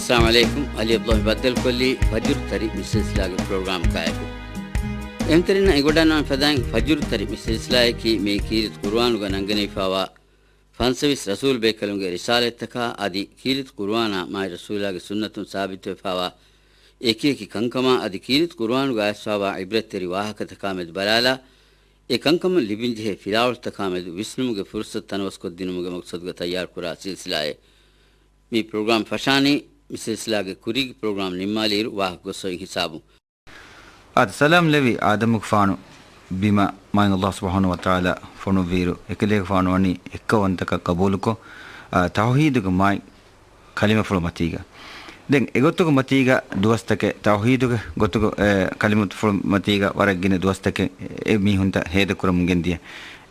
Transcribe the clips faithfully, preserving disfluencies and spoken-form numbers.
އައްސަލާމު ޢަލައިކުމް. ޢަލީ ޢަބްދުﷲ ބައްދަލުކޮށްލީ ފަޖުރު ތަރި މި ސިލްސިލާގެ ޕްރޮގްރާމް ކާއެކު. އެހުންތެރިންނަށް އެނގިވަޑަންނަވާން ފަދައިން ފަޖުރު ތަރި މި ސިލްސިލާއަކީ މިއީ ކީރިތި ޤުރުއާނުގަ ނަންގެނެވިފާވާ ފަންސަވީސް ރަސޫލު ބޭކަލުންގެ ރިސާލަތްތަކާ އަދި ކީރިތި ޤުރުއާނާ މާތް ރަސޫލާގެ ސުންނަތުން ސާބިތުވެފާވާ އެކިއެކި ކަންކަމާ އަދި ކީރިތި ޤުރުއާނުގަ އައިސްފާވާ ޢިބްރަތްތެރި ވާހަކަތަކާ މެދު ބަލާލާ، އެ ކަންކަމުން ލިބިންޖެހޭ ފިލާވަޅުތަކާ މެދު ވިސްނުމުގެ ފުރުޞަތު ތަނަވަސްކޮށްދިނުމުގެ މަޤްޞަދުގަ ތައްޔާރުކުރާ ސިލްސިލާއެއް. މި ޕްރޮގްރާމް ފަށާނީ މި ސިލްސިލާގެ ކުރީގެ ޕްރޮގްރާމް ނިންމާލިއިރު ވާހަކަ ގޮސްފައި ހިސާބުން. އާދެ، ސަލާމް ލެއްވި އާދަމުގެފާނު ބިމަށް މާތް ﷲ ސުބްޙާނަހޫ ވަތަޢާލާ ފޮނުއްވިއިރު، އެކަލޭގެފާނު ވަނީ އެއްކައުވަންތަކަށް ޤަބޫލުކޮށް، އާ، ތައުޙީދުގެ މާތް ކަލިމަފުޅު މަތީގަ. ދެން އެގޮތުގެ މަތީގަ ދުވަސްތަކެއް، ތައުޙީދުގެ ގޮތުގެ، އެ، ކަލިމަފުޅު މަތީގަ ވަރަށް ގިނަ ދުވަސްތަކެއް އެ މީހުންތައް ހޭދަކުރަމުން ގެންދިޔަ.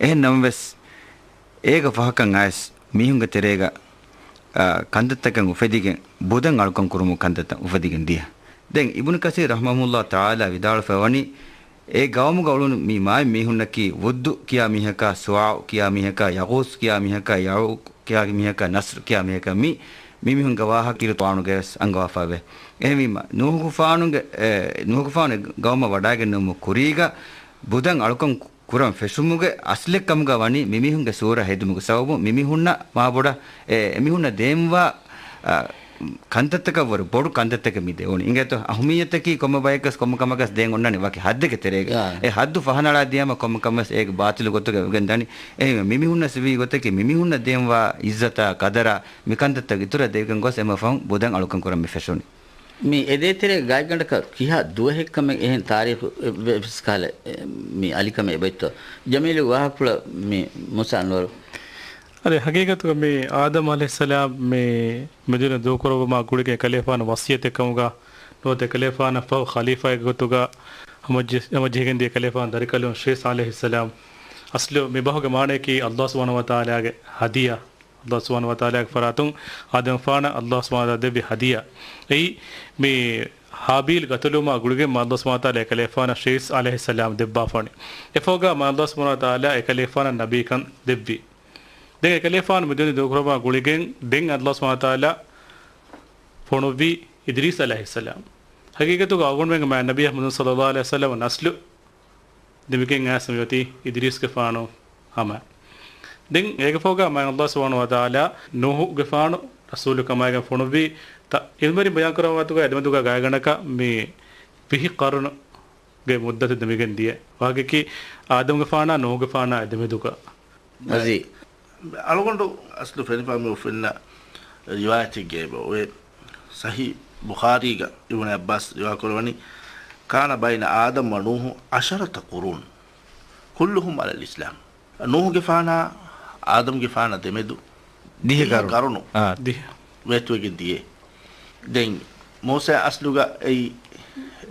އެހެން ނަމަވެސް، އޭގަ ފަހަކަށް އައިސް މީހުންގެ ތެރޭގަ، އާ، ކަންތައްތަކެއް އުފެދިގެން ބުދަން އަޅުކަން ކުރުމުގެ ކަންތައްތައް އުފެދިގެން ދިޔަ. ދެން އިބްނު ކަސީރު ރަޙްމަހުﷲ ތަޢާލާ ވިދާޅުވެފަ ވަނީ، އެ ގައުމުގަ އުޅުނު މި މާތް މީހުންނަކީ ވުއްދު ކިޔާ މީހަކާ، ސުވާޢު ކިޔާ މީހަކާ، ޔަޣޫސް ކިޔާ މީހަކާ، ޔަޢޫޤު ކިޔާ މީހަކާ، ނަޞްރު ކިޔާ މީހަކާ، މި، މި މީހުންގެ ވާހަކަ ކީރިތި ޤުރުއާނުގައިވެސް އަންގަވާފައެވެ. އެހެންވީމަ، ނޫޙުގެފާނުގެ، އެ، ނޫޙުގެފާނު ގައުމަށް ވަޑައިގެންނެވުމުގެ ކުރީގަ ބުދަން އަޅުކަން ކުރަން ފެށުމުގެ އަސްލެއް ކަމުގަ ވަނީ މިމީހުންގެ ސޫރަ ހެދުމުގެ ސަބަބުން މިމީހުންނަށް މާބޮޑަށް އެ، އެމީހުންނަށް ދޭންވާ، އަ، ކަންތައްތަކަށް ވަރަށް ބޮޑު ކަންތައްތަކެއް މި ދެވުނީ. އިނގޭތޯ، އަހުމިއްޔަތަކީ ކޮންމެ ބަޔަކަސް ކޮންމެ ކަމަކަސް ދޭން އޮންނާނީ ވަކި ޙައްދެއްގެ ތެރޭގަ. އެ ޙައްދު ފަހަނަޅާ ދިޔަމަ ކޮންމެ ކަމެއް އޭގެ ބާޠިލު ގޮތުގަ ވެގެން ދަނީ. އެހެންވެ، މިމީހުންނަށް ސިވީ ގޮތަކީ މިމީހުންނަށް ދޭންވާ ޢިއްޒަތާ ޤަދަރާ މި ކަންތައްތައް އިތުރަށް ދެވިގެން ގޮސް އެމަ ފަހުން ބުދަން އަޅުކަން ކުރަން މި ފެށުނީ. މި އެދޭތެރޭގެ ގާތްގަނޑަކަށް ކިހާ ދުވަހެއްކަމެއް އެހެން ތާރީޚު ވެ-، ވެސް ކަހަލަ، އެ، މި އަލިކަމެއް އެބައޮތްތޯ؟ ޖަމީލު ވާހަކަފުޅަށް މި މޫސާ އަންވަރު. އަދި ހަގީގަތުގަ މި އާދަމް ޢަލައިހިއްސަލާމް މި މެދުނިޔެ ދޫކުރައްވުމާ ގުޅިގެން އެކަލޭފާނު ވަޞިއްޔަތެއް ކަމުގަ ނުވަތަ އެކަލޭފާނަށް ފަހު ޚަލީފާއެއްގެ ގޮތުގަ ހަމަޖެ-، ހަމަޖެހިގެންދިޔަ އެކަލޭފާނު ދަރިކަލުން ޝީސް ޢަލައިހިއްސަލާމް. އަސްލު މި ބަހުގެ މާނަޔަކީ ﷲ ސުބްޙާނަހޫ ވަތަޢާލާގެ ހަދިޔާ. ﷲ ސުބްޙާނަހޫ ވަތަޢާލާގެ ފަރާތުން އާދަމްފާނަށް ﷲ ސުބްޙާނަހޫ ވަތަޢާލާ ދެއްވި ހަދިޔާ. އެއީ، މި ހާބީލް ގަތުލުވުމާ ގުޅިގެން މާ ﷲ ސުބްޙާނަހޫ ވަތަޢާލާ އެކަލޭފާނަށް ޝީސް ޢަލައިހިއްސަލާމް ދެއްވާފާނެ. އެފަހުގަ މާ ﷲ ސުބްޙާނަހޫ ވަތަޢާލާ އެކަލޭފާނަށް ނަބީކަން ދެއްވި. ދެން އެކަލޭފާނު މިދުނިޔެ ދޫކުރައްވާ ގުޅިގެން ދެން ﷲ ސުބްޙާނަހޫ ވަތަޢާލާ ފޮނުއްވީ އިދްރީސް ޢަލައިހިއްސަލާމް. ހަގީގަތުގަ އަޅުގަނޑުމެންގެ މާތް ނަބިއްޔާ މުޙައްމަދު ޞައްލައްލާހު ޢަލައިހި ވަސައްލަމަ ނަސްލު ދެމިގެން އައިސް މިއޮތީ އިދްރީސްގެފާނު ހަމަ. ދެން އޭގެ ފަހުގަ މާތް ﷲ ސުބްޙާނަހޫ ވަތަޢާލާ ނޫޙުގެފާނު ރަސޫލު ކަމާއިގެން ފޮނުއްވީ ތަ-، ޢިލްމުވެރިން ބަޔާންކުރައްވާ ގޮތުގަ އެދެމެދުގަ ގާތްގަނޑަކަށް މި ވިހި ޤަރުނުގެ މުއްދަތެއް ދެމިގެން ދިޔަ. ވާހަކައަކީ އާދަމްގެފާނާ ނޫޙުގެފާނާ އެދެމެދުގަ. މަޒީ. އަޅުގަނޑު އަސްލު ފެނިފަ މި އުފެންނަ ރިވާޔަތެއްގައި އެބަ އޮވޭ. ޞަޙީޙު ބުޚާރީގަ އިބްނު ޢައްބާސް ރިވާކުރަވަނީ، كان بين آدم ونوح عشرة قرون كلهم على الإسلام. ނޫޙުގެފާނާ އާދަމްގެފާނާ ދެމެދު ދިހަ ދިހަ ޤަރުނު. ޤަރުނު. އާ. ދިހަ. ވޭތުވެގެން ދިޔަ. ދެން މޫސާ އަސްލުގަ އެއީ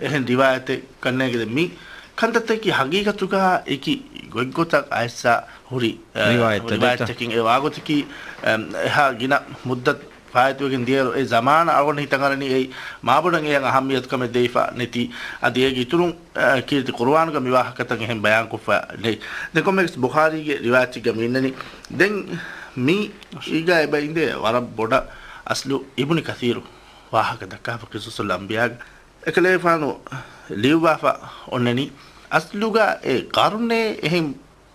އެހެން ރިވާޔަތެއް ކަންނޭނގެ. ދެން މި ކަންތައްތަކީ ހަގީގަތުގަ އެކި ގޮތްގޮތަށް އައިސްސާ ހުރި، އަ، ރިވާޔަތްތައް ރިވާޔަތްތަކެއް. އެ ވާގޮތަކީ، އަ، އެހާ ގިނަ މުއްދަތު ފާއިތުވެގެން ދިޔައިރު އެ ޒަމާނަށް އަޅުގަނޑު ހިތަށް އަރަނީ އެއީ މާބޮޑަށް އެޔަށް އަހައްމިޔަތުކަމެއް ދެވިފަ ނެތި. އަދި އޭގެ އިތުރުން، އަ، ކީރިތި ޤުރުއާނުގަ މި ވާހަކަތައް އެހެން ބަޔާންކޮށްފަ ނެތް. ދެން ކޮންމެއަކަސް ބުޚާރީގެ ރިވާޔަތެއްގަ މި އިންނަނީ. ދެން މީގަ އެބަ އިނދޭ ވަރަށް ބޮޑަށް އަސްލު އިބްނު ކަސީރު ވާހަކަ ދައްކާފަ ޤިޞަޞުލް އަންބިޔާގަ އެކަލޭފާނު ލިޔުއްވާފަ އޮންނަނީ، އަސްލުގަ އެ ޤަރުނޭ އެހެން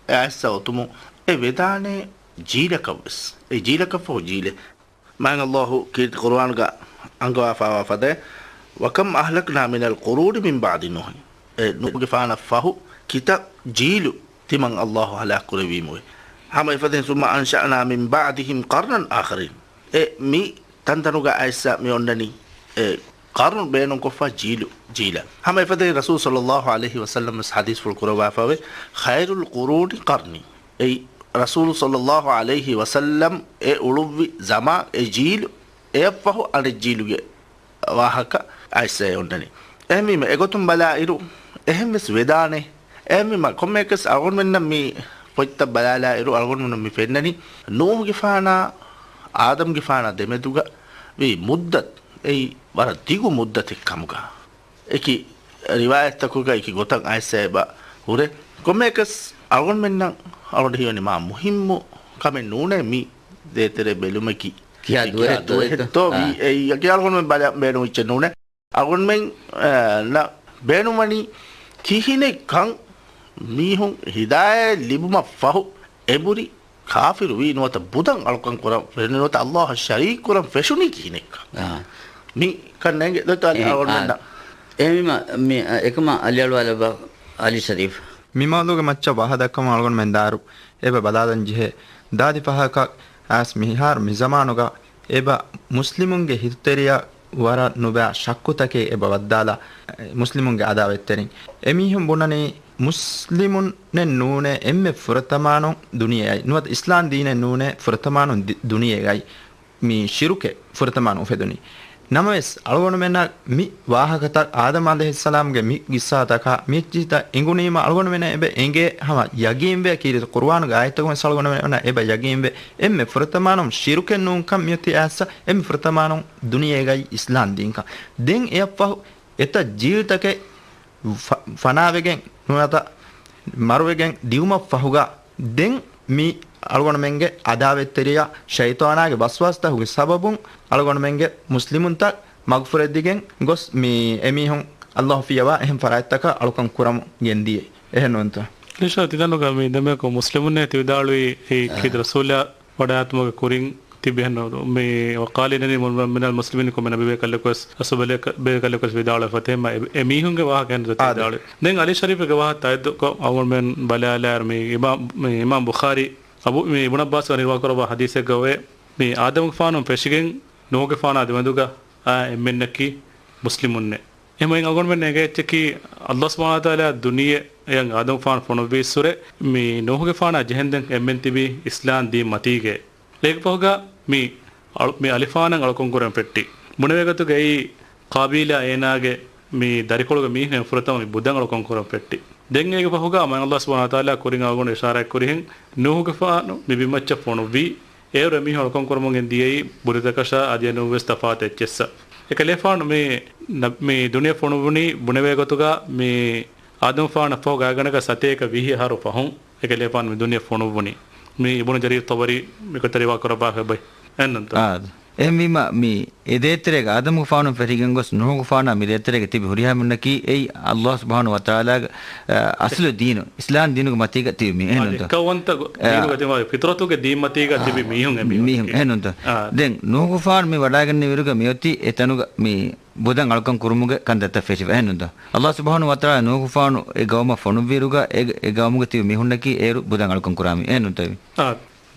އައިސްސަ އޮތުމުން އެ ވެދާނެ ޖީލަކަށްވެސް. އެ ޖީލަކަށްފަހު ޖީލެއް. މާތް ﷲ ކީރިތި ޤުރުއާނުގަ އަންގަވާފާވާ ފަދައިން، وكم أهلكنا من القرون من بعد نوح. އެ ނޫޙުގެފާނަށް ފަހު ކިތައް ޖީލު ތިމަން ﷲ ހަލާކު ކުރެއްވީމުވެ. ހަމަ އެފަދައިން ثم أنشأنا من بعدهم قرنا آخرين. އެ މި ތަންތަނުގަ އައިސްސަ މި އޮންނަނީ، އެ ޤަރުން ބޭނުންކޮށްފަ ޖީލު ޖީލަށް. ހަމަ އެފަދައިން ރަސޫލު ޞައްލައްލާހު ޢަލައިހި ވަސައްލަމް ވެސް ޙަދީޘްފުޅު ކުރައްވާފައިވޭ، خير القرون قرني. އެއީ، ރަސޫލު ޞައްލައްލާހު ޢަލައިހި ވަސައްލަމް އެ އުޅުއްވި ޒަމާން އެ ޖީލު، އެއަށްފަހު އަނެއް ޖީލުގެ ވާހަކަ އައިސްސައޭ އޮންނަނީ. އެހެންވީމަ، އެގޮތުން ބަލާއިރު، އެހެން ވެސް ވެދާނެ. އެހެންވީމަ، ކޮންމެއަކަސް އަޅުގަނޑުމެންނަށް މި ފޮތްތައް ބަލާލާއިރު، އަޅުގަނޑުމެންނަށް މި ފެންނަނީ، ނޫޙުގެފާނާ އާދަމްގެފާނާ ދެމެދުގަ ވީ މުއްދަތު، އެއީ ވަރަށް ދިގު މުއްދަތެއް ކަމުގަ. އެކި ރިވާޔަތްތަކުގަ އެކި ގޮތަށް އައިސްސަ އެބަ ހުރޭ. ކޮންމެއަކަސް އަޅުގަނޑުމެންނަށް އަޅުގަނޑަށް ހީވަނީ މާ މުހިއްމު ކަމެއް ނޫނޭ މި ދޭތެރޭ ބެލުމަކީ. ކިހާ ދުވަހެއްތޯ ދުވަހެއްތޯ އާ. ވީ އެއީ އަގެ އަޅުގަނޑުމެން ބޭނުން އިއްޗެއް ނޫނޭ. އަޅުގަނޑުމެން އަ، ނަ، ބޭނުންވަނީ ކިހިނެއްކަން މީހުން ހިދާޔަތް ލިބުމަށް ފަހު އެނބުރި ކާފިރު ވީ ނުވަތަ ބުދަން އަޅުކަން ކުރަން ނުވަތަ އައްލާހަށް ޝަރީކު ކުރަން ފެށުނީ ކިހިނެއްކަން. އާ. މި ކަންނޭނގެ ދޮތަ އެ، އަޅުގަނޑުމެންނަށް. އެހެންވީމަ، މި، އެކަމަށް އަލިއަޅުވާލައްވާ އަލީ ޝަރީފް. މި މައުޟޫގެ މައްޗަށް ވާހަ ދައްކަމުން އަޅުގަނޑުމެން ދާއިރު އެބަ ބަލާލަން ޖެހޭ. ދާދި ފަހަކަށް އައިސް މިހާރު މި ޒަމާނުގަ އެބަ މުސްލިމުންގެ ހިތުތެރެއަށް ވަރަށް ނުބައި ޝައްކުތަކެއް އެބަ ވައްދާލާ، މުސްލިމުންގެ އަދާވަތްތެރިން. އެމީހުން ބުނަނީ މުސްލިމުންނެއް ނޫނޭ އެންމެ ފުރަތަމާނުން ދުނިޔެއައި، ނުވަތަ އިސްލާމް ދީނެއް ނޫނޭ ފުރަތަމާނުން ދި-، ދުނިޔެއައި. މި ޝިރުކެއް ފުރަތަމާނު އުފެދުނީ. ނަމަވެސް، އަޅުގަނޑުމެންނަށް މި ވާހަކަތައް، އާދަމް ޢަލައިހިއްސަލާމްގެ މި ގިއްސާތަކާ މި އެއްޗިތައް އެނގުނީމަ، އަޅުގަނޑުމެންނަށް އެބަ އެނގޭ ހަމަ ޔަގީންވެ ކީރިތި ޤުރުއާނުގެ އާޔަތްތަކުން ވެސް އަޅުގަނޑުމެންނަށް އެބަ ޔަގީންވެ، އެންމެ ފުރަތަމާނުން ޝިރުކެއް ނޫންކަން މިއޮތީ އައިސް، އެންމެ ފުރަތަމާނުން ދުނިޔޭގައި އިސްލާމް ދީންކަން. ދެން އެއަށްފަހު އެތައް ޖީލްތަކެއް ފަ-، ފަނާވެގެން ނުވަތަ މަރުވެގެން ދިއުމަށްފަހުގަ، ދެން މި އަޅުގަނޑުމެންގެ އަދާވަތްތެރިޔާ ޝައިޠާނާގެ ވަސްވާސްތަކުގެ ސަބަބުން އަޅުގަނޑުމެންގެ މުސްލިމުންތައް މަގުފުރެއްދިގެން ގޮސް، މި އެމީހުން އައްލާހު ފިޔަވާ އެހެން ފަރާތްތަކަށް އަޅުކަން ކުރަމުން ގެންދިޔައީ. އެހެންނޫންތަ؟ ލިޝާ، ތިދަނޑުގަ މި ދެމެކު މުސްލިމުންނޭ ތި ވިދާޅުވީ އެ ކީރިތި ރަސޫލާ ވަޑައިގަތުމުގެ ކުރިން ތިބި އެހެން މި ވަޤާލީނަނީ މު-، މިނަލް މުސްލިމީން ކޮންމެ ނަބިއްޔެއް ކަލެކުވެސް ރަސޫލެއް ބޭ ކަލެކުވެސް ވިދާޅުވެފަ ތެހެންމަ އެ، އެ މީހުންގެ ވާހަކަ އެހެން ދޮތީ ވިދާޅުވި. ދެން އަލީ ޝަރީފްގެ ވާހަކަ ތައެއްދުކޮށް އަޅުގަނޑުމެން ބަލާލާއިރު މި އިމާ-، މި އިމާމް ބުޚާރީ އަބު، މި އިބްނު ޢައްބާސް ރިވާ ކުރައްވާ ޙަދީޘެއްގަ އޮވޭ މި އާދަމުގެފާނު ފެށިގެން ނޫޙުގެފާނާ ދެމެދުގަ އާ އެންމެންނަކީ މުސްލިމުންނޭ. އެހެންވެ އަޅުގަނޑުމެން އެނގޭ އެއްޗަކީ، އައްލާހު ސުބްޙާނަހު ވަތަޢާލާ ދުނިޔެއަށް އާދަމުގެފާނު ފޮނުއްވީއްސުރެ، މި ނޫޙުގެފާނާ ޖެހެންދެން އެންމެން ތިބީ އިސްލާމް ދީން މަތީގައޭ. އޭގެ ފަހުގަ މި އަޅު-، މި އަލިފާނަށް އަޅުކަން ކުރަން ފެއްޓި. ބުނެވޭގޮތުގައި ޤާބީލާ އޭނާގެ މި ދަރިކޮޅުގެ މީހުން ފުރަތަމަ މި ބުދަން އަޅުކަން ކުރަން ފެއްޓި. ދެން އޭގެ ފަހުގަ މާތް އައްލާހު ސުބްޙާނަހު ވަތަޢާލާ ކުރިން އަޅުގަނޑު އިޝާރާތް ކުރިހެން، ނޫޙުގެފާނު މި ބިމައްޗަށް ފޮނުއްވީ، އޭރު އެމީހުން އަޅުކަން ކުރަމުން ގެންދިޔައީ ބުދަތަކަށާ އަދި އެނޫންވެސް ތަފާތު އެއްޗެއްސަށް. އެކަލޭފާނު މި ނަ-، މި ދުނިޔެ ފޮނުއްވުނީ ބުނެވޭ ގޮތުގަ މި އާދަމުފާނަށް ފަހު ގާތްގަނޑަކަށް ސަތޭކަ ވިހި އަހަރު ފަހުން އެކަލޭފާނު މި ދުނިޔެ ފޮނުއްވުނީ. މި އިބްނު ޖަރީރު ޠަބަރީ މިގޮތަށް ރިވާ ކުރައްވާފަ އެބައި. އެހެންނޫންތަ؟ އާ. އެހެންވީމަ، މި އެ ދޭތެރޭގަ އާދަމުގެފާނު ފެށިގެން ގޮސް ނޫޙުގެފާނާ މި ދޭތެރޭގަ ތިބި ހުރިހާ މީހުންނަކީ އެއީ އައްލާހު ސުބްޙާނަހު ވަތަޢާލާގެ، އަ، އަސްލު ދީނު، އިސްލާމް ދީނުގެ މަތީގަ ތިބި މީހުން. އެހެންނޫންތަ؟ އެކައުވަންތަ ގޮ-، އާ. ދީނުގަ ތިބި ފިޠުރަތުގެ ދީން މަތީގަ ތިބި އާ. މީހުން އެ މީހުން. މީހުން. އެހެންނޫންތަ؟ އާ. ދެން ނޫޙުގެފާނު މި ވަޑައިގެންނެވިއިރުގަ މިއޮތީ އެތަނުގަ މި ބުދަން އަޅުކަން ކުރުމުގެ ކަންތައްތައް ފެށިފަ. އެހެންނޫންތަ؟ އައްލާހު ސުބްޙާނަހު ވަތަޢާލާ ނޫޙުގެފާނު އެ ގައުމަށް ފޮނުއްވިއިރުގަ އެ، އެ ގައުމުގަ ތިބި މީހުންނަކީ އޭރު ބުދަން އަޅުކަން ކުރާ މީ. އެހެންނޫންތަ؟ އާ.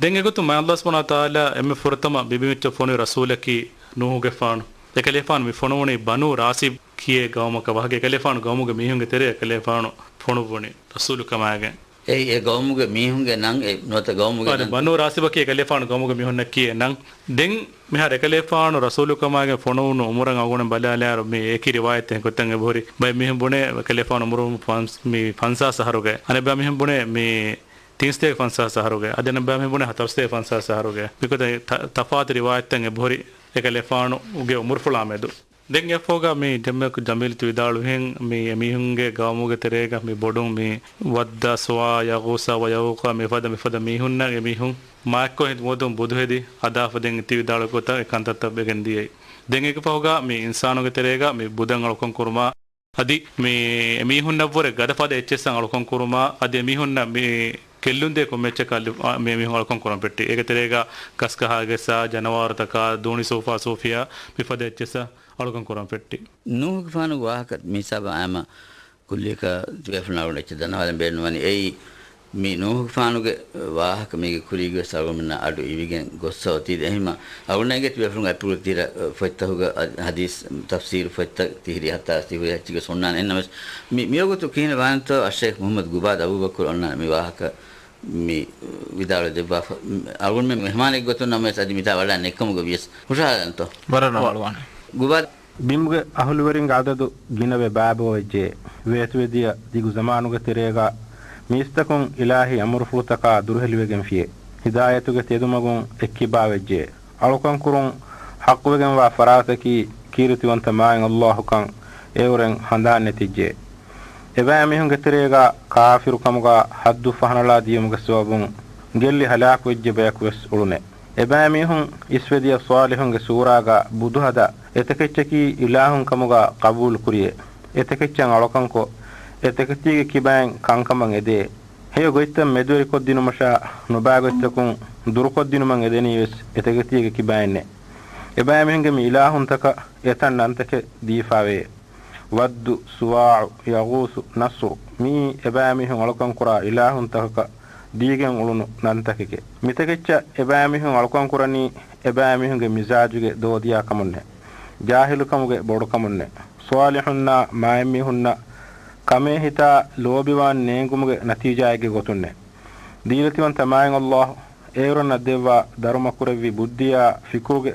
ދެން އެގޮތުން މާތް އައްލާހު ސުބްޙާނަހު ވަތަޢާލާ އެންމެ ފުރަތަމަ މިބިމެއްޗަށް ފޮނުވި ރަސޫލަކީ ނޫޙުގެފާނު. އެކަލޭފާނު މި ފޮނުވުނީ ބަނޫ ރާސިބް ކިޔޭ ގައުމަކަށް ވާހަކަ. އެކަލޭފާނު ގައުމުގެ މީހުންގެ ތެރެއަށް އެކަލޭފާނު ފޮނުއްވުނީ ރަސޫލުކަމާގެން. އެއީ އެ ގައުމުގެ މީހުންގެ ނަން އެ ނުވަތަ ގައުމުގެ ނަން. ބަނޫ ރާސިބަކީ އެކަލޭފާނު ގައުމުގެ މީހުންނަކީ އެ ނަން. ދެން މިހާރު އެކަލޭފާނު ރަސޫލުކަމާގެން ފޮނުވުނު އުމުރަށް އަޅުގަނޑު ބަލާލާއިރު މި އެކި ރިވާޔަތެއް ގޮތަށް އެބަހުރި. ބައެއް މީހުން ބުނޭ އެކަލޭފާނު އުމުރު ފަންސް-، މި ފަންސާސް އަހަރުގަ. އަނެއްބައި މީހުން ބުނޭ މި ތިންސަތޭކަ ފަންސާސް އަހަރުގަ، އަދި އަނެއްބައި މީހުން ބުނޭ ހަތަރުސަތޭކަ ފަންސާސް އަހަރުގަ. މިގޮތަށް ތަ-، ތަފާތު ރިވާޔަތްތައް އެބަހުރި އެކަލޭފާނުގެ އުމުރުފުޅާ މެދު. ދެން އެއަށްފަހުގަ މި ދެންމެ ޖަމީލް ތި ވިދާޅުވިހެން މި އެމީހުންގެ ގައުމުގެ ތެރޭގަ މި ބޮޑުން މި ވައްދާ، ސުވާ، ޔަޣޫސާ ވަ ޔަޢޫޤާ މިފަދަ މިފަދަ މީހުންނަށް އެމީހުން މާތްކޮށް ހިނދުމަތުން ބުދުހެދި ހަދާފަ ދެން ތި ވިދާޅު ގޮތަށް އެ ކަންތައްތައް ވެގެން ދިޔައީ. ދެން އޭގެ ފަހުގަ މި އިންސާނުގެ ތެރޭގަ މި ބުދަން އަޅުކަން ކުރުމާ، އަދި މި އެމީހުންނަށްވުރެ ގަދަފަދަ އެއްޗެއްސަށް އަޅުކަން ކުރުމާ، އަދި އެމީހުންނަށް މި ކެއްލުންދޭ ކޮންމެއްޗަކަށް އަ، މި އެމީހުން އަޅުކަން ކުރަން ފެއްޓި. އޭގެ ތެރޭގަ ގަސްގަހާގެއްސާ، ޖަނަވާރުތަކާ، ދޫނި ސޫފާ ސޫފިޔާ މިފަދަ އެއްޗެއްސަށް އަޅުކަން ކުރަން ފެއްޓި. ނޫހުގެފާނުގެ ވާހަކަ މި ހިސާބަށް އާއްމު ކުއްލިއަކަށް ތިބޭފުޅުންނަށް އަޅުގަނޑު އެއްޗެއް ދަންނަވާލަން ބޭނުންވަނީ. އެއީ، މި ނޫހުގެފާނުގެ ވާހަކަ މީގެ ކުރީގަވެސް އަޅުގަނޑުމެންނަށް އަޑު އިވިގެން ގޮއްސަ އޮތީ. އެހެންމަ އަޅުގަނޑުމެންގެ ތިބޭފުޅުން އެޕްރޫވް ތިރަ ފޮތްތަކުގަ އަ، ޙަދީޘް ތަފްސީރު ފޮތްތައް ތިހިރީ ހަތާސް ތިހިރީ ހައްޗިގަ އޮންނާނެ. އެހެންނަމަވެސް މި، މިވަގުތު ކިހިނެއް ވާނެތޯ އައްޝައިޚް މުޙައްމަދު ގުބާދު އަބޫބަކުރު އޮންނާނެ މި ވާހަކަ މި ވިދާޅުވެ ދެއްވާފަ. އަޅުގަނޑުމެން މެހްމާނެއްގެ ގޮތުން ނަމަވެސް އަދި މިތާ ވަޑައި ނެއްކަމުގަ ވިޔަސް ހުށަހަޅާލަންތޯ؟ ވަރަށް ރަނގަޅުވާނެ. ގުބާދު. ބިމުގެ އަހުލުވެރިންގެ އަދަދު ގިނަވެ ބައިބައިވެއްޖެ. ވޭތުވެދިޔަ ދިގު ޒަމާނުގެ ތެރޭގަ މީސްތަކުން އިލާހީ އަމުރުފުޅުތަކާ ދުރުހެލިވެގެންފިޔޭ. ހިދާޔަތުގެ ތެދުމަގުން އެއްކިބާވެއްޖެ. އަޅުކަންކުރުން ޙައްޤުވެގެންވާ ފަރާތަކީ ކީރިތިވަންތަ މާތް އައްލާހުކަން އެއުރެން ހަނދާން ނެތިއްޖެ. އެބައިމީހުންގެ ތެރޭގަ ކާފިރުކަމުގަ ޙައްދު ފަހަނަޅާ ދިޔުމުގެ ސަބަބުން ގެއްލި ހަލާކުވެއްޖެ ބަޔަކުވެސް އުޅުނެ. އެބައިމީހުން އިސްވެދިޔަ ޞާލިޙުންގެ ސޫރާގަ ބުދުހަދާ، އެތަކެއްޗަކީ އިލާހުން ކަމުގަ ޤަބޫލު ކުރިޔޭ، އެތަކެއްޗަށް އަޅުކަންކޮށް، އެތަކެތީގެ ކިބައިން ކަންކަމަށް އެދޭ. ހެޔޮ ގޮތްތައް މެދުވެރިކޮށްދިނުމަށާ، ނުބާ ގޮތްތަކުން ދުރުކޮށްދިނުމަށް އެދެނީވެސް އެތަކެތީގެ ކިބައިންނޭ. އެބައިމީހުންގެ މި އިލާހުންތަކަށް އެތަން ނަންތަކެއް ދީފާވޭ. ވައްދު، ސުވާޢު، ޔަޣޫޘު، ނަޞްރު، މިއީ އެބައިމީހުން އަޅުކަންކުރާ އިލާހުންތަކަކަށް ދީގެން އުޅުނު ނަންތަކެކޭ. މިތަކެއްޗަށް އެބައިމީހުން އަޅުކަންކުރަނީ އެބައިމީހުންގެ މިޒާޖުގެ ދޯދިޔާކަމުންނޭ، ޖާހިލުކަމުގެ ބޮޑުކަމުންނޭ. ޞާލިޙުންނާ މާތްމީހުންނަށް ކަމޭހިތާ ލޯބިވާން ނޭނގުމުގެ ނަތީޖާއެއްގެ ގޮތުންނޭ. ދީލަތިވަންތަ މާތް ﷲ އޭރުންނަށް ދެއްވާ ދަރުމަކުރެއްވި ބުއްދިއާ ފިކުރުގެ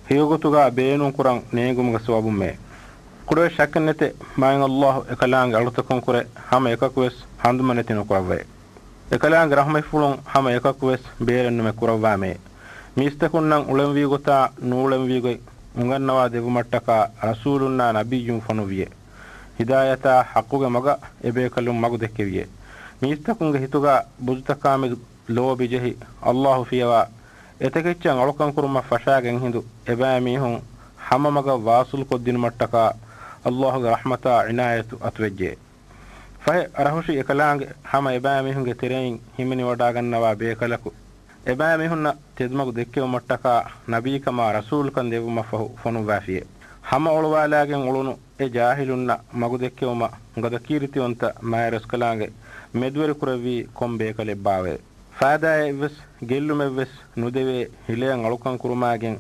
ހެޔޮގޮތުގަ ބޭނުންކުރަން ނޭނގުމުގެ ސަބަބުންމެ. ކުޑަވެސް ޝައްކެއްނެތެ، މާތް ﷲ އެކަލާނގެ އަޅުތަކުންކުރެ ހަމަ އެކަކުވެސް ހަނދުމަނެތި ނުކުރައްވައެ. އެކަލާނގެ ރަޙްމަތްފުޅުން ހަމަ އެކަކުވެސް ބޭރެއްނުމެ ކުރައްވާމެ. މީސްތަކުންނަށް އުޅެންވީ ގޮތާ ނޫޅެންވީ ގޮތް އުނގަންނަވާ ދެއްވުމަށްޓަކާ ރަސޫލުންނާ ނަބިއްޔުން ފޮނުއްވިއެ. ހިދާޔަތާ ޙައްޤުގެ މަގަށް އެބޭކަލުން މަގު ދެއްކެވިއެ. މީސްތަކުންގެ ހިތުގަ ބުދުތަކާމެދު ލޯބި ޖެހި، ﷲ ފިޔަވާ، އެތަކެއްޗަށް އަޅުކަންކުރުމަށް ފަށާގެން ހިނދު އެބައިމީހުން ހަމަ މަގަށް ވާޞިލުކޮށްދިނުމަށްޓަކާ ﷲ ގެ ރަޙްމަތާ ޢިނާޔަތު އަތުވެއްޖެ. ފަހެ، އަރަހުށި އެކަލާނގެ ހަމަ އެބައިމީހުންގެ ތެރެއިން ހިމެނިވަޑާގަންނަވާ ބޭކަލަކު، އެބައިމީހުންނަށް ތެދުމަގު ދެއްކެވުމަށްޓަކާ ނަބީކަމާ ރަސޫލުކަން ދެއްވުމަށްފަހު ފޮނުއްވާފިޔެ. ހަމަ އޮޅުވާލާގެން އުޅުނު އެ ޖާހިލުންނަށް މަގުދެއްކެވުމަށް ގަދަ ކީރިތިވަންތަ މާތްރަސްކަލާނގެ މެދުވެރިކުރެއްވީ ކޮން ބޭކަލެއްބާވައޭ؟ ފާއިދާއެއްވެސް ގެއްލުމެއްވެސް ނުދެވޭ ހިލަޔަށް އަޅުކަން ކުރުމާގެން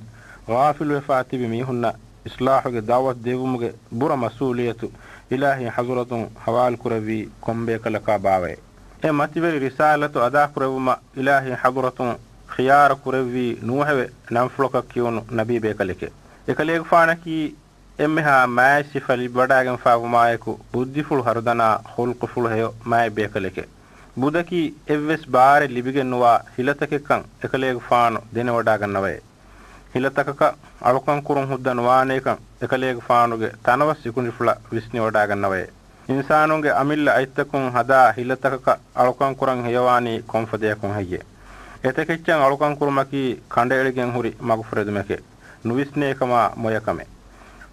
ޣާފިލުވެފާ ތިބި މީހުންނަށް އިޞްލާޙުގެ ދަޢުވަތު ދެއްވުމުގެ ބުރަ މަސްއޫލިއްޔަތު އިލާހީ ޙަޟްރަތުން ޙަވާލުކުރެއްވީ ކޮން ބޭކަލަކާ ބާވައޭ؟ އެ މަތިވެރި ރިސާލަތު އަދާކުރެއްވުމަށް އިލާހީ ޙަޟްރަތުން ޚިޔާރު ކުރެއްވީ ނޫޙެވެ. ނަންފުޅަކަށް ކިޔުނު ނަބީ ބޭކަލެކެ. އެކަލޭގެފާނަކީ އެންމެހާ މާތް ސިފަ ލިބިވަޑާގެންފާވުމާއެކު، ބުއްދިފުޅު ހަރުދަނާ، ޚުލްޤުފުޅު ހެޔޮ މާތް ބޭކަލެކެ. ބުދަކީ އެއްވެސް ބާރެއް ލިބިގެން ނުވާ ހިލަތަކެއްކަން އެކަލޭގެފާނު ދެނެވަޑާގަންނަވައޭ. ހިލަތަކަކަށް އަޅުކަން ކުރުން ހުއްދަ ނުވާނޭކަން އެކަލޭގެފާނުގެ ތަނަވަސް ސިކުނޑިފުޅަށް ވިސްނިވަޑާގަންނަވައޭ. އިންސާނުންގެ އަމިއްލަ އަތްތަކުން ހަދާ ހިލަތަކަކަށް އަޅުކަން ކުރަން ހެޔޮވާނީ ކޮންފަދަޔަކުން ހެއްޔޭ؟ އެތަކެއްޗަށް އަޅުކަން ކުރުމަކީ ކަނޑައެޅިގެން ހުރި މަގުފުރެދުމެކޭ. ނުވިސްނޭކަމާ މޮޔަކަމެއް.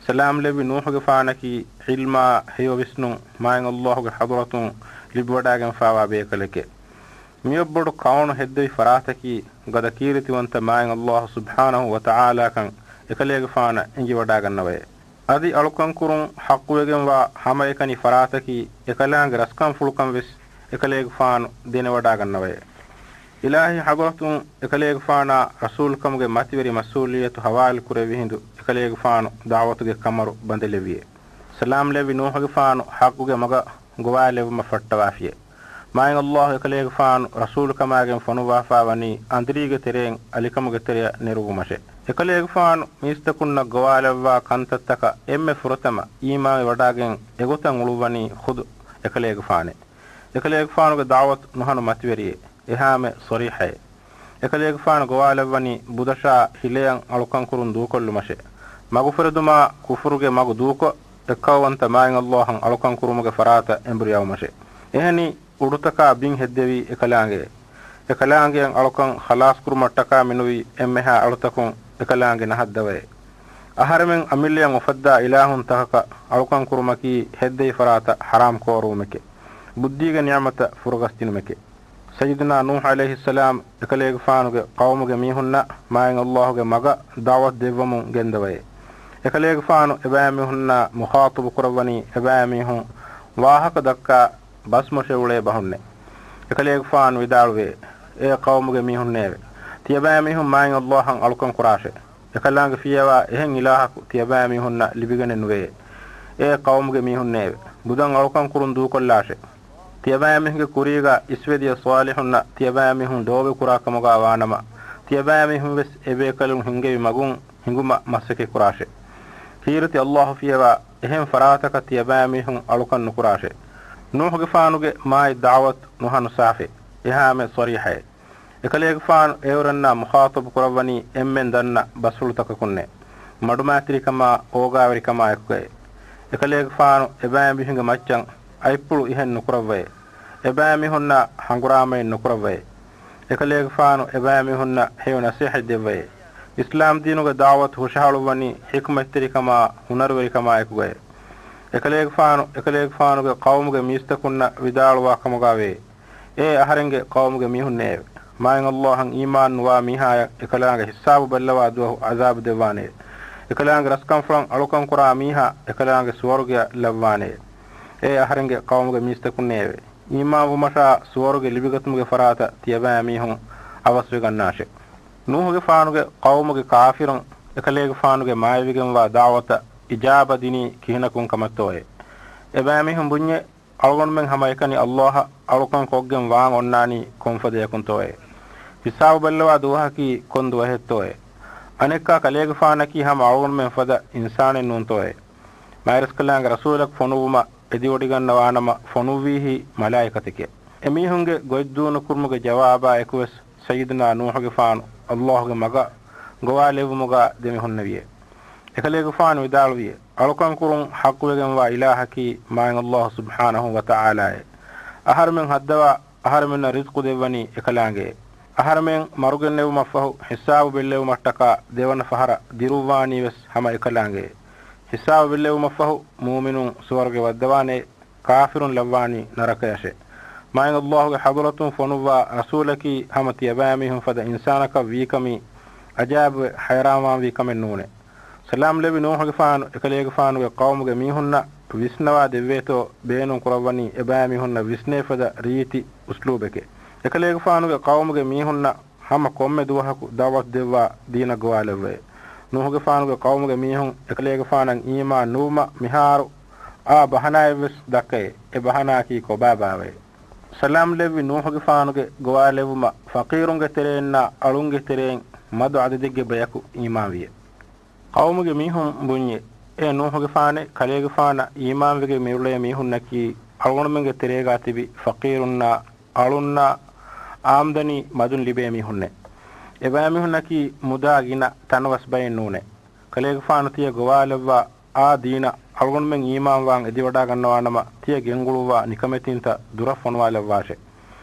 ސަލާމް ލެއްވި ނޫޙުގެފާނަކީ ޢިލްމާ ހެޔޮ ވިސްނުން މާތް ﷲ ގެ ޙަޟްރަތުން ލިބިވަޑާގެންފާވާ ބޭކަލެކޭ. މިއޮއްބޮޑު ކައުނު ހެއްދެވި ފަރާތަކީ ގަދަ ކީރިތިވަންތަ މާތް ﷲ ސުބްޙާނަހޫ ވަތަޢާލާކަން އެކަލޭގެފާނަށް އެނގިވަޑާގަންނަވައޭ. އަދި އަޅުކަންކުރުން ޙައްޤުވެގެންވާ ހަމައެކަނި ފަރާތަކީ އެކަލާނގެ ރަސްކަންފުޅުކަން ވެސް އެކަލޭގެފާނު ދެނެވަޑާގަންނަވައޭ. އިލާހީ ޙަޟްރަތުން އެކަލޭގެފާނާ ރަސޫލުކަމުގެ މަތިވެރި މަސްއޫލިއްޔަތު ޙަވާލުކުރެއްވި ހިނދު އެކަލޭގެފާނު ދަޢުވަތުގެ ކަމަރު ބަނދެލެވިއެ. ސަލާމް ލެއްވި ނޫޙުގެފާނު ޙައްޤުގެ މަގަށް ގޮވާލެއްވުމަށް ފައްޓަވާފިޔެ. މާތް ﷲ އެކަލޭގެފާނު ރަސޫލުކަމާގެން ފޮނުއްވާފާވަނީ އަނދިރީގެ ތެރެއިން އަލިކަމުގެ ތެރެއަށް ނެރުއްވުމަށެ. އެކަލޭގެފާނު މީސްތަކުންނަށް ގޮވާލައްވާ ކަންތައްތަކަށް އެންމެ ފުރަތަމަ އީމާންވެވަޑާގެން އެގޮތަށް އުޅުއްވަނީ ޚުދު އެކަލޭގެފާނެ. އެކަލޭގެފާނުގެ ދަޢުވަތު ނުހަނު މަތިވެރިއެއް. އެހާމެ ޞަރީޙައެއް. އެކަލޭގެފާނު ގޮވާލައްވަނީ ބުދަށާ ހިލަޔަށް އަޅުކަންކުރުން ދޫކޮށްލުމަށެ. މަގުފުރެދުމާ ކުފުރުގެ މަގު ދޫކޮށް، އެއްކައުވަންތަ މާތް ﷲ އަށް އަޅުކަން ކުރުމުގެ ފަރާތަށް އެނބުރިއައުމަށެ. އެހެނީ، އުޑުތަކާ ބިން ހެއްދެވީ އެކަލާނގެ. އެކަލާނގެއަށް އަޅުކަން ޚަލާޞްކުރުމަށްޓަކާ މިނުވީ އެންމެހާ އަޅުތަކުން އެކަލާނގެ ނަހަށް ދަވައެ. އަހަރެމެން އަމިއްލަޔަށް އުފައްދާ އިލާހުންތަކަކަށް އަޅުކަން ކުރުމަކީ ހެއްދެވި ފަރާތަށް ޙަރާމް ކޯރުވުމެކެ. ބުއްދީގެ ނިޢުމަތަށް ފުރަގަސްދިނުމެކެ. ސައްޔިދުނާ ނޫޙު ޢަލައިހިއްސަލާމް އެކަލޭގެފާނުގެ ޤައުމުގެ މީހުންނަށް މާތް ﷲ ގެ މަގަށް ދަޢުވަތު ދެއްވަމުން ގެންދަވައޭ. އެކަލޭގެފާނު އެބައިމީހުންނާ މުޚާޠަބު ކުރައްވަނީ އެބައިމީހުން ވާހަކަ ދައްކާ ބަސްމޮށެ އުޅޭ ބަހުންނެ. އެކަލޭގެފާނު ވިދާޅުވޭ، އޭ ޤައުމުގެ މީހުންނޭވެ! ތިޔަބައިމީހުން މާތް ﷲ އަށް އަޅުކަން ކުރާށޭ. އެކަލާނގެ ފިޔަވާ އެހެން އިލާހަކު ތިޔަބައިމީހުންނަށް ލިބިގެނެއް ނުވެޔޭ. އޭ ޤައުމުގެ މީހުންނޭވެ! ބުދަށް އަޅުކަން ކުރުން ދޫކޮށްލާށޭ. ތިޔަބައިމީހުންގެ ކުރީގަ އިސްވެދިޔަ ޞާލިޙުންނަށް ތިޔަބައިމީހުން ލޯބިކުރާ ކަމުގަ ވާނަމަ، ތިޔަބައިމީހުން ވެސް އެބޭކަލުން ހިންގެވި މަގުން ހިނގުމަށް މަސައްކަތް ކުރާށޭ. ކީރިތި ﷲ ފިޔަވާ އެހެން ފަރާތަކަށް ތިޔަބައިމީހުން އަޅުކަން ނުކުރާށޭ. ނޫޙުގެފާނުގެ މާތް ދަޢުވަތު ނުހަނު ސާފެއް. އެހާމެ ޞަރީޙައެއް. އެކަލޭގެފާނު އެއުރެންނާ މުޚާޠަބު ކުރައްވަނީ އެންމެން ދަންނަ ބަސްފުޅުތަކަކުންނޭ. މަޑުމައިތިރިކަމާ، އޯގާވެރިކަމާ އެކުގައޭ. އެކަލޭގެފާނު އެބައިމީހުންގެ މައްޗަށް އަތްޕުޅު އިހެން ނުކުރައްވައޭ. އެބައިމީހުންނާ ހަނގުރާމައެއް ނުކުރައްވައޭ. އެކަލޭގެފާނު އެބައިމީހުންނަށް ހެޔޮ ނަސޭހަތް ދެއްވައޭ. އިސްލާމް ދީނުގެ ދަޢުވަތު ހުށަހަޅުއްވަނީ ޙިކްމަތްތެރިކަމާ، ހުނަރުވެރިކަމާއެކުގައޭ. އެކަލޭގެފާނު އެކަލޭގެފާނުގެ ޤައުމުގެ މީސްތަކުންނަށް ވިދާޅުވާ ކަމުގައިވޭ، އޭ އަހަރެންގެ ޤައުމުގެ މީހުންނޭވެ! މާތް ﷲ އަށް އީމާން ނުވާ މީހާޔަށް އެކަލާނގެ ހިސާބު ބައްލަވާ ދުވަހު ޢަޛާބު ދެއްވާނެ. އެކަލާނގެ ރަސްކަންފުޅަށް އަޅުކަން ކުރާ މީހާ އެކަލާނގެ ސުވަރުގެއަށް ލައްވާނެ. އޭ އަހަރެންގެ ޤައުމުގެ މީސްތަކުންނޭވެ! އީމާންވުމަށާ ސުވަރުގެ ލިބިގަތުމުގެ ފަރާތަށް ތިޔަބައިމީހުން އަވަސްވެގަންނާށެ. ނޫޙުގެފާނުގެ ޤައުމުގެ ކާފިރުން އެކަލޭގެފާނުގެ މާތްވެގެންވާ ދަޢުވަތަށް އިޖާބަ ދިނީ ކިހިނަކުން ކަމަށްތޯއޭ؟ އެބައިމީހުން ބުންޏޭ، އަޅުގަނޑުމެން ހަމައެކަނި ﷲ އަށް އަޅުކަން ކޮށްގެން ވާން އޮންނާނީ ކޮންފަދަޔަކުންތޯއޭ؟ ހިސާބު ބައްލަވާ ދުވަހަކީ ކޮން ދުވަހެއްތޯއޭ؟ އަނެއްކާ ކަލޭގެފާނަކީ ހަމަ އަޅުގަނޑުމެން ފަދަ އިންސާނެއް ނޫންތޯއޭ؟ މާތްރަސްކަލާނގެ ރަސޫލަކު ފޮނުއްވުމަށް އެދިވޮޑިގަންނަވާނަމަ ފޮނުއްވީހީ މަލާއިކަތެކޭ. އެމީހުންގެ ގޮތްދޫނުކުރުމުގެ ޖަވާބާއެކުވެސް ސައްޔިދުނާ ނޫޙުގެފާނު ﷲ ގެ މަގަށް ގޮވާލެއްވުމުގަ ދެމިހުންނެވިއޭ. އެކަލޭގެފާނު ވިދާޅުވިއޭ، އަޅުކަންކުރުން ޙައްޤުވެގެންވާ އިލާހަކީ މާތް ﷲ ސުބްޙާނަހޫ ވަތަޢާލާއޭ. އަހަރުމެން ހައްދަވާ، އަހަރުމެންނަށް ރިޒްޤު ދެއްވަނީ އެކަލާނގެއޭ. އަހަރުމެން މަރުގެންނެވުމަށްފަހު ހިސާބު ބެއްލެވުމަށްޓަކާ ދެވަނަ ފަހަރަށް ދިރުއްވާނީވެސް ހަމަ އެކަލާނގެއޭ. ހިސާބު ބެއްލެވުމަށްފަހު މުއުމިނުން ސުވަރުގެ ވައްދަވާނެ، ކާފިރުން ލައްވާނީ ނަރަކަޔަށެ. މާތް ﷲ ގެ ޙަޟްރަތުން ފޮނުއްވާ ރަސޫލަކީ ހަމަ ތިޔަބައިމީހުން ފަދަ އިންސާނަކަށް ވީކަމީ އަޖާއިބުވެ ޙައިރާންވާންވީ ކަމެއް ނޫނޭ. ސަލާމް ލެއްވި ނޫޙުގެފާނު އެކަލޭގެފާނުގެ ޤައުމުގެ މީހުންނަށް ވިސްނަވާ ދެއްވޭތޯ ބޭނުން ކުރައްވަނީ އެބައިމީހުންނަށް ވިސްނޭ ފަދަ ރީތި އުސްލޫބެކޭ. އެކަލޭގެފާނުގެ ޤައުމުގެ މީހުންނަށް ހަމަ ކޮންމެ ދުވަހަކު ދަޢުވަތު ދެއްވާ ދީނަށް ގޮވާލެއްވައޭ. ނޫޙުގެފާނުގެ ޤައުމުގެ މީހުން އެކަލޭގެފާނަށް އީމާން ނުވުމަށް މިހާރު އާ ބަހަނާއެއްވެސް ދައްކައޭ. އެ ބަހަނާއަކީ ކޮބާބާވައޭ؟ ސަލާމް ލެއްވި ނޫޙުގެފާނުގެ ގޮވާލެއްވުމަށް ފަޤީރުންގެ ތެރެއިންނާ އަޅުންގެ ތެރެއިން މަދު ޢަދަދެއްގެ ބަޔަކު އީމާންވިއޭ. ޤައުމުގެ މީހުން ބުންޏޭ، އޭ ނޫޙުގެފާނޭ، ކަލޭގެފާނަށް އީމާންވެގެން މިއުޅޭ މީހުންނަކީ އަޅުގަނޑުމެންގެ ތެރޭގާ ތިބި ފަޤީރުންނާ އަޅުންނާ އާމްދަނީ މަދުން ލިބޭ މީހުންނޭ. އެބައިމީހުންނަކީ މުދާ ގިނަ ތަނަވަސް ބައެއް ނޫނޭ. ކަލޭގެފާނު ތިޔަ ގޮވާލައްވާ އާ ދީނަށް އަޅުގަނޑުމެން އީމާންވާން އެދިވަޑާގަންނަވާނަމަ، ތިޔަ ގެންގުޅުއްވާ ނިކަމެތީންތައް ދުރަށް ފޮނުވާލައްވާށޭ.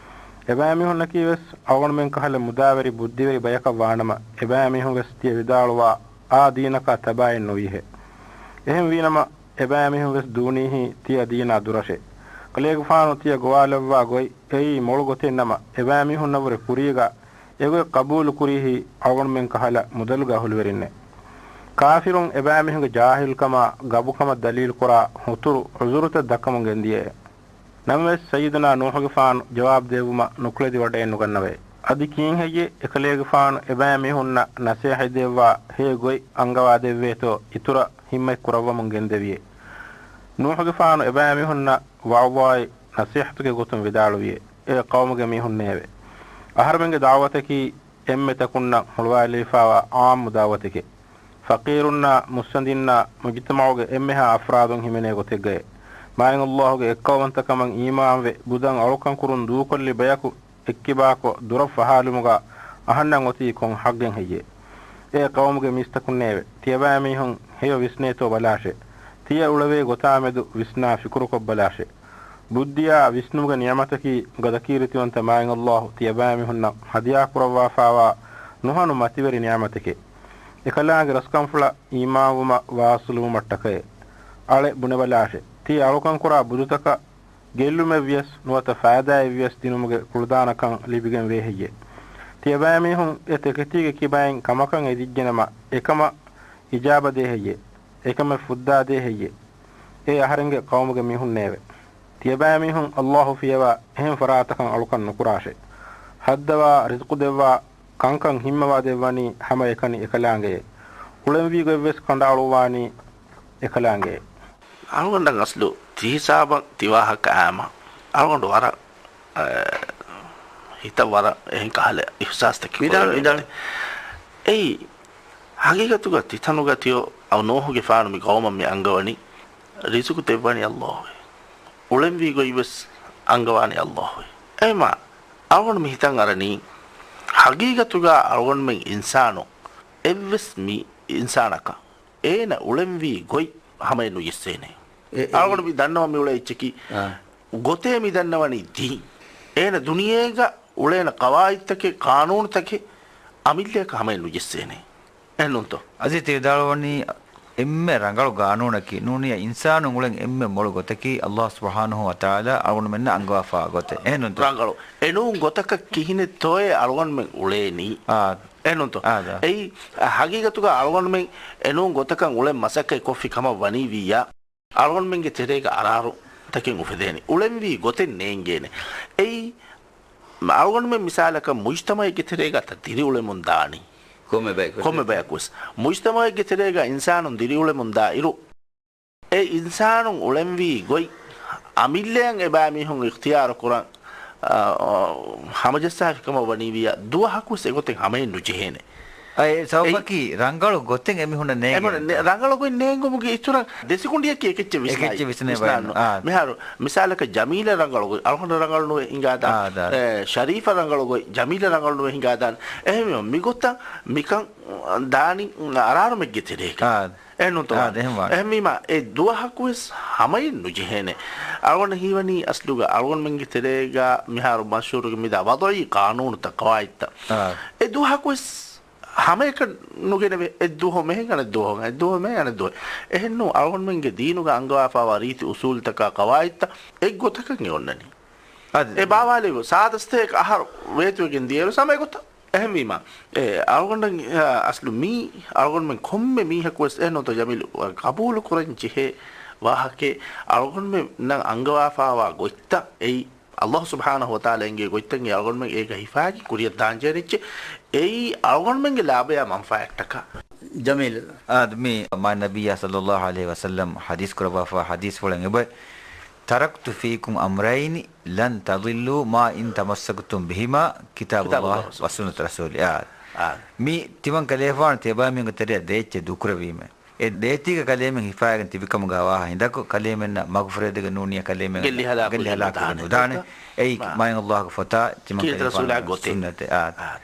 އެބައިމީހުންނަކީވެސް އަޅުގަނޑުމެން ކަހަލަ މުދާވެރި ބުއްދިވެރި ބަޔަކަށް ވާނަމަ، އެބައިމީހުންވެސް ތިޔަ ވިދާޅުވާ އާ ދީނަކާ ތަބާއެއް ނުވީހޭ. އެހެންވީނަމަ، އެބައިމީހުންވެސް ދޫނީހީ ތިޔަ ދީނާ ދުރަށޭ. ކަލޭގެފާނު ތިޔަ ގޮވާލައްވާ ގޮތް އެއީ މޮޅު ގޮތެއްނަމަ، އެބައިމީހުންނަށްވުރެ ކުރީގަ އެގޮތް ޤަބޫލުކުރީހީ އަޅުގަނޑުމެން ކަހަލަ މުދަލުގެ އަހުލުވެރިންނޭ. ކާފިރުން އެބައިމީހުންގެ ޖާހިލްކަމާ ގަބުކަމަށް ދަލީލުކުރާ ހުތުރު ޢުޛުރުތައް ދައްކަމުން ގެންދިޔައޭ. ނަމަވެސް ސައްޔިދުނާ ނޫޙުގެފާނު ޖަވާބު ދެއްވުމަށް ނުކުޅެދިވަޑައެއް ނުގަންނަވައޭ. އަދި ކީއްހެއްޔޭ އެކަލޭގެފާނު އެބައިމީހުންނަށް ނަސޭހަތް ދެއްވާ ހެޔޮ ގޮތް އަންގަވާދެއްވޭތޯ އިތުރަށް ހިންމަތް ކުރައްވަމުން ގެންދެވިއޭ. ނޫޙުގެފާނު އެބައިމީހުންނަށް ވަޢުޡާއި ނަސޭހަތުގެ ގޮތުން ވިދާޅުވިއޭ، އޭ ޤައުމުގެ މީހުންނޭވެ! އަހަރުމެންގެ ދަޢުވަތަކީ އެންމެ ތަކުންނަށް ހުޅުވާލެވިފާވާ ޢާއްމު ދަޢުވަތެކޭ. ފަޤީރުންނާ މުއްސަނދިންނާ މުޖުތަމަޢުގެ އެންމެހާ އަފްރާދުން ހިމެނޭ ގޮތެއްގައޭ. މާތް ﷲ ގެ އެއްކައުވަންތަކަމަށް އީމާންވެ، ބުދަށް އަޅުކަން ކުރުން ދޫކޮށްލި ބަޔަކު އެއްކިބާކޮށް، ދުރަށް ފަހާލުމުގަ އަހަންނަށް އޮތީ ކޮން ޙައްޤެއް ހެއްޔޭ؟ އޭ ޤައުމުގެ މީސްތަކުންނޭވެ! ތިޔަބައިމީހުން ހެޔޮ ވިސްނޭތޯ ބަލާށޭ. ތިޔަ އުޅެވޭ ގޮތާމެދު ވިސްނާ ފިކުރުކޮށްބަލާށޭ. ބުއްދިއާ ވިސްނުމުގެ ނިޢުމަތަކީ ގަދަކީރިތިވަންތަ މާތް ﷲ ތިޔަބައިމީހުންނަށް ހަދިޔާކުރައްވާފާވާ ނުހަނު މަތިވެރި ނިޢުމަތެކޭ. އެކަލާނގެ ރަސްކަންފުޅަށް އީމާންވުމަށް ވާޞިލުވުމަށްޓަކައޭ. އަޅެ ބުނެބަލާށޭ. ތިޔަ އަޅުކަންކުރާ ބުދުތަކަށް ގެއްލުމެއްވިޔަސް ނުވަތަ ފައިދާއެއްވިޔަސް ދިނުމުގެ ކުޅަދާނަކަން ލިބިގެން ވޭހެއްޔޭ؟ ތިޔަބައިމީހުން އެ ތެކެތީގެ ކިބައިން ކަމަކަށް އެދިއްޖެނަމަ، އެކަމަށް އިޖާބަ ދޭހެއްޔޭ؟ އެކަމެއް ފުއްދާ ދޭހެއްޔޭ؟ އޭ އަހަރެންގެ ޤައުމުގެ މީހުންނޭވެ! ތިޔަބައިމީހުން ﷲ ފިޔަވާ އެހެން ފަރާތަކަށް އަޅުކަން ނުކުރާށޭ. ހައްދަވާ، ރިޒްޤު ދެއްވާ، ކަންކަން ހިންމަވާ ދެއްވަނީ ހަމައެކަނި އެކަލާނގެއޭ. އުޅެންވީ ގޮތްވެސް ކަނޑައަޅުއްވާނީ އެކަލާނގެއޭ. އަޅުގަނޑަށް އަސްލު ތިހިސާބަށް ތިވާހަކަ އާމަ އަޅުގަނޑު ވަރަށް، އަ، ހިތަށް ވަރަށް އެހެން ކަހަލަ އިޙްސާސްތަކެއް ވިދާޅު، ކުރެވޭ ވިދާޅު. ގޮތެއް. އެއީ، ހަގީގަތުގަ ތިތަނުގަ ތިޔޯ އައު ނޫޙުގެފާނު މި ޤައުމަށް މި އަންގަވަނީ، ރިޒުޤު ދެއްވަނީ ﷲ އޭ. އުޅެންވީ ގޮތްވެސް އަންގަވާނީ ﷲ އޭ. އެހެމާ، އަޅުގަނޑު މި ހިތަށް އަރަނީ، ހަގީގަތުގަ އަޅުގަނޑުމެން އިންސާނު އެއްވެސް މި އިންސާނަކަށް އޭނަ އުޅެންވީ ގޮތް ހަމައެއް ނުޖެއްސޭނެ. އެ، އެ، އަޅުގަނޑު މި ދަންނަވަން މި އުޅޭ އެއްޗަކީ، އާ، ގޮތޭ މި ދަންނަވަނީ ދީން. އޭނަ ދުނިޔޭގަ އުޅޭނެ ޤަވާޢިދުތަކެއް، ޤާނޫނުތަކެއް އަމިއްލަޔަކަށް ހަމައެއް ނުޖެއްސޭނެ. އެހެންނޫންތޯ؟ އަޒީޒް ތި ވިދާޅުވަނީ އެންމެ ރަނގަޅު ގާނޫނަކީ ނޫނިޔަ އިންސާނުން އުޅެން އެންމެ މޮޅު ގޮތަކީ ﷲ ސުބްޙާނަހޫ ވަތަޢާލާ އަޅުގަނޑުމެންނަށް އަންގަވާފާ ގޮތެއް. އެހެންނޫންތޯ؟ ރަނގަޅު. އެނޫން ގޮތަކަށް ކިހިނެއްތޯއޭ އަޅުގަނޑުމެން އުޅޭނީ؟ އާ. އެހެންނޫންތޯ؟ އާ، ދާ. އެއީ ހަގީގަތުގަ އަޅުގަނޑުމެން އެނޫން ގޮތަކަށް އުޅެން މަސައްކަތް ކޮށްފި ކަމަށް ވަނީވިއްޔާ، އަޅުގަނޑުމެންގެ ތެރޭގަ އަރާރު ތަކެއް އުފެދޭނެ. އުޅެންވީ ގޮތެއް ނޭނގޭނެ. އެއީ، އަޅުގަނޑުމެން މިސާލަކަށް މުޖްތަމަޢެއްގެ ތެރޭގަ ތަ ދިރިއުޅެމުން ދާނީ. ކޮންމެ ބަޔަކު. ކޮންމެ ބަޔަކުވެސް. މުޖްތަމަޢެއްގެ ތެރޭގަ އިންސާނުން ދިރިއުޅެމުން ދާ އިރު، އެ އިންސާނުން އުޅެންވީ ގޮތް އަމިއްލަޔަށް އެބައިމީހުން އިޚްތިޔާރު ކުރަން، އާ، ހަމަޖައްސާފި ކަމަށް ވަނީވިއްޔާ، ދުވަހަކުވެސް އެގޮތެއް ހަމައެއް ނުޖެހޭނެ. އައި، ސަބަބަކީ ރަނގަޅު ގޮތެއް އެމީހުންނަށް ނޭނގެ. އެމީހުންނަށް ނޭ-، ރަނގަޅު ގޮތް ނޭނގުމުގެ އިތުރަށް ދެ ސެކުންޑިއަކީ އެކެއްޗެއް ވިސްނާ، އެކެއްޗެއް ވިސްނާ ވިސްނާ ބައި ނު-، ނު-، އާ. މިހާރު މިސާލަކަށް ޖަމީލަ ރަނގަޅު ގޮތް، އަޅުގަނޑަށް ރަނގަޅު ނުވެ ހިނގާދާން، އާ، ދާ. އެ، ޝަރީފަ ރަނގަޅު ގޮތް، ޖަމީލަ ރަނގަޅު ނުވެ ހިނގާދާން. އެހެންވީމަ މިގޮތަށް މިކަން ދާނީ އަރާރުމެއްގެ ތެރޭގަ. އާ. އެހެންނޫންތޯ؟ އާ، އެހެން ވާނެ. އެހެންވީމަ، އެ ދުވަހަކުވެސް ހަމައެއް ނުޖެހޭނެ. އަޅުގަނޑަށް ހީވަނީ އަސްލުގަ އަޅުގަނޑުމެންގެ ތެރޭގަ މިހާރު މަޝްހޫރުގެ މިދާ ވަޟުޢީ ޤާނޫނުތައް، ޤަވާޢިދުތައް. އާ. އެ ދުވަހަކުވެސް ހަމައެކަށް ނުގެނެވޭ. އެއްދުވަހު މެހެން އަނެއްދުވަހު، އެއްދުވަހު މެހެން އަނެއްދުވަހު. އެހެންނޫން އަޅުގަނޑުމެންގެ ދީނުގަ އަންގަވާފާވާ ރީތި އުސޫލުތަކާ ޤަވާޢިދުތައް އެއްގޮތަކަށް އެ އޮންނަނީ. އަދި އެ ބާވާލެވި ސާދަސްތައެއް އަހަރު ވޭތުވެގެން ދިޔައިރު ސަމަ އެގޮތަށް. އެހެންވީމަ، އެ، އަޅުގަނޑަށް، އަ، އަސްލު މީ އަޅުގަނޑުމެން ކޮންމެ މީހަކުވެސް އެ ނުވަތަ ޖަމީލު ޤަބޫލު ކުރަން ޖެހޭ ވާހަކައެއް. އަޅުގަނޑުމެންނަށް އަންގަވާފާވާ ގޮތްތައް އެއީ، ﷲ ސުބްޙާނަހޫ ވަތަޢާލާ އެންގޭ ގޮތްތައް އެ އަޅުގަނޑުމެން އޭގަ ހިފާގެން ކުރިއަށް ދާން ޖެހޭ އެއްޗެއް. އެއީ އަޅުގަނޑުމެންގެ ލާބަޔާ މަންފާއަށްޓަކާ. ޖަމީލް. އާދެ، މި މާތް ނަބިއްޔާ ޞައްލައްލާހު ޢަލައިހި ވަސައްލަމް ޙަދީޘް ކުރައްވާފާ ޙަދީޘްފުޅެއް އެބައި، "تركت فيكم أمرين لن تضلوا ما إن تمسكتم بهما كتاب الله وسنة رسوله." އާ. އާ. މި ތިމަން ކަލޭފާނު ތިޔަބައިމީހުންގެ ތެރެއަށް ދޭއްޗެއް ދޫކުރެއްވީމޭ. އެ ދޭތީގަ ކަލޭމެން ހިފާގެން ތިބިކަމުގަ ވާހަކަ ހިނދަކު ކަލޭމެންނަށް މަގުފުރޭދެގެން ނޫނިޔަ ކަލޭމެން ގެއްލި ހަލާކުވެގެން ގެއްލި ހަލާކުވެގެން ނުދާނެ. ނުދާނެ. އެއީ މާ. މާތް ﷲ ގެ ފޮތާ ތިމަން ކީރިތި ކަލޭފާނުގެ ރަސޫލާ ގޮތެއް. ސުންނަތެއް. އާ. އާ.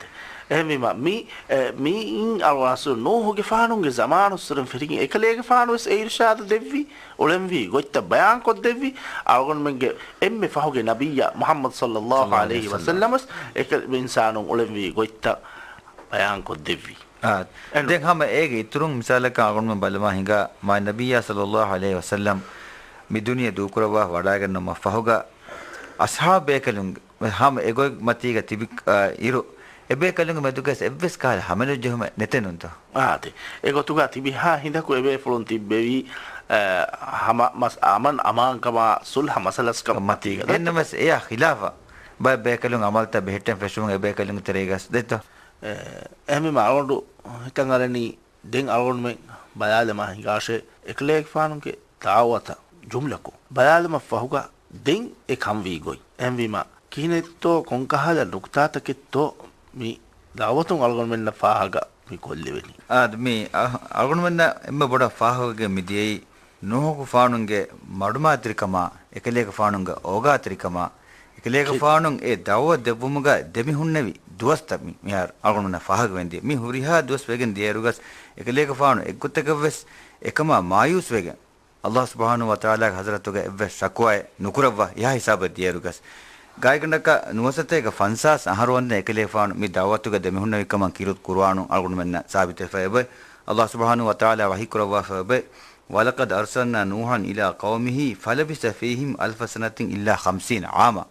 އެހެންވީމަ، މި، އެ، މިއިން އަޅުގަނޑު ނޫހުގެފާނުގެ ޒަމާނުއްސުރެން ފެށިގެން އެކަލޭގެފާނުވެސް އެ އިރުޝާދު ދެއްވި، އުޅެންވީ ގޮތްތައް ބަޔާންކޮށްދެއްވި، އަޅުގަނޑުމެންގެ އެންމެ ފަހުގެ ނަބިއްޔާ މުޙައްމަދު ޞައްލައްލާހު ޢަލައިހި ވަސައްލަމަސް އެކަ-، އިންސާނުން އުޅެންވީ ގޮތްތައް ބަޔާންކޮށްދެއްވި. އާ، އެން- ދެން ހަމަ އޭގެ އިތުރުން މިސާލަކަށް އަޅުގަނޑުމެން ބަލަމާ ހިނގާ، މާތް ނަބިއްޔާ ޞައްލައްލާހު ޢަލައިހި ވަސައްލަމް މި ދުނިޔެ ދޫކުރައްވާ ވަޑައިގަންނަވުމަށް ފަހުގަ، އަޞްޙާބު ބޭކަލުން ހަމަ އެގޮތް މަތީގަ ތިބި، އާ، އިރު، އެބޭކަލުންގެ މެދުގަސް އެއްވެސް ކަހަލަ ހަމަނުޖެހުމެއް ނެތެނުންތޯ؟ އާދެ، އެގޮތުގަ ތިބިހާ ހިނދަކު އެބޭފުޅުން ތިއްބެވީ، އާ، ހަމަ މަސް-، އަމަން އަމާންކަމާ ޞުލްޙަ މަސަލަސްކަން މަތީގަ. އެންނަމަސް އެޔާ ޚިލާފަށް ބައެއް ބޭކަލުން އަމަލުތައް ބެހެއްޓެން ފެށުމުން އެބޭކަލުންގެ ތެރޭގަސް ދެއްތޯ؟ އެ، އެހެންވީމަ އަޅުގަނޑު ހިތަށް އަރަނީ ދެން އަޅުގަނޑުމެން ބަލާލަމާ ހިނގާށޭ، އެކަލޭގެފާނުގެ ދަޢުވަތަށް ޖުމްލަކޮށް ބަލާލުމަށް ފަހުގަ ދެން އެ ކަންވީ ގޮތް. އެހެންވީމަ ކިހިނެއްތޯ ކޮންކަހަލަ ނުކުތާތަކެއްތޯ މި ދަޢުވަތުން އަޅުގަނޑުމެންނަށް ފާހަގަ މި ކޮށްލެވެނީ. އާދެ، މި އަ-، އަޅުގަނޑުމެންނަށް އެންމެ ބޮޑަށް ފާހަގަވެގެން މިދިޔައީ ނޫޙުގެފާނުގެ މަޑުމައިތިރިކަމާ، އެކަލޭގެފާނުގެ އޯގާތެރިކަމާ، އެކަލޭގެފާނު އެ ދަޢުވަ ދެއްވުމުގަ ދެމިހުންނެވި ދުވަސްތައް މި-، މިހާރު އަޅުގަނޑުމެންނަށް ފާހަގަވެގެން ދިޔަ. މި ހުރިހާ ދުވަސް ވެގެން ދިޔައިރުގަސް އެކަލޭގެފާނު އެއްގޮތަކަށްވެސް އެކަމާ މާޔޫސްވެގެން، ﷲ ސުބްޙާނަހޫ ވަތަޢާލާގެ ޙަޟްރަތުގަ އެއްވެސް ޝަކުވާއެއް ނުކުރައްވާ އެހާ ހިސާބަށް ދިޔައިރުގަސް، ގާތްގަނޑަކަށް ނުވަސަތޭކަ ފަންސާސް އަހަރު ވަންދެން އެކަލޭގެފާނު މި ދަޢުވަތުގަ ދެމިހުންނެވި ކަމަށް ކީރިތި ޤުރުއާނުން އަޅުގަނޑުމެންނަށް ސާބިތުވެފަ އެބައި. ﷲ ސުބްޙާނަހޫ ވަތަޢާލާ ވަޙީ ކުރައްވާފަ އެބައި، "ولقد أرسلنا نوحا إلى قومه فلبث فيهم ألف سنة إلا خمسين عاما."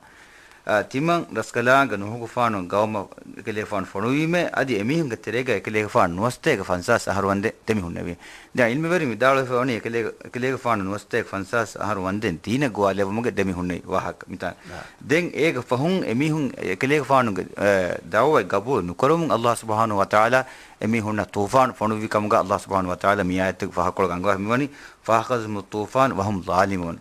އާ، ތިމަން ރަސްކަލާނގެ ނޫޙުގެފާނު ގައުމަށް އެކަލޭގެފާނު ފޮނުވީމޭ، އަދި އެމީހުންގެ ތެރޭގަ އެކަލޭގެފާނު ނުވަސަތޭކަ ފަންސާސް އަހަރު ވަންދެން ދެމިހުންނެވި. ދެން ޢިލްމުވެރިން ވިދާޅުވެފަ ވަނީ އެކަލޭ-، އެކަލޭގެފާނު ނުވަސަތޭކަ ފަންސާސް އަހަރު ވަންދެން ދީނަށް ގޮވާލެއްވުމުގެ ދެމިހުންނެވި ވާހަކަ މިތާ. އާ. ދެން އޭގެ ފަހުން އެމީހުން އެކަލޭގެފާނުގެ، އެ، ދަޢުވަތް ގަބޫލު ނުކުރަމުން ﷲ ސުބްޙާނަހޫ ވަތަޢާލާ އެމީހުންނަށް ޠޫފާނު ފޮނުއްވި ކަމުގަ ﷲ ސުބްޙާނަހޫ ވަތަޢާލާ މި އާޔަތުގެ ފަހަކޮޅުގަ އަންގަވާފަ މިވަނީ، "فأخذتهم الطوفان وهم ظالمون."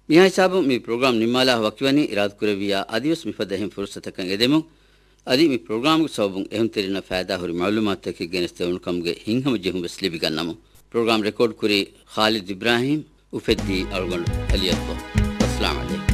މިހާ ހިސާބުން މި ޕްރޮގްރާމް ނިންމާލާ ވަކިވަނީ އިރާދަކުރެއްވިއްޔާ އަދިވެސް މިފަދަ އެހެން ފުރުސަތަކަށް އެދެމުން، އަދި މި ޕްރޮގްރާމްގެ ސަބަބުން އެހުންތެރިންނަށް ފައިދާހުރި މަޢުލޫމާތުތަކެއް ގެނެސްދެވުނު ކަމުގެ ހިތްހަމަޖެހުން ވެސް ލިބިގަންނަމު. ޕްރޮގްރާމް ރެކޯޑް ކުރީ ޚާލިދު އިބްރާހީމް، އުފެއްދީ އަޅުގަނޑު އަލީ އަކްބަރު. އައްސަލާމް ޢަލައިކުމް.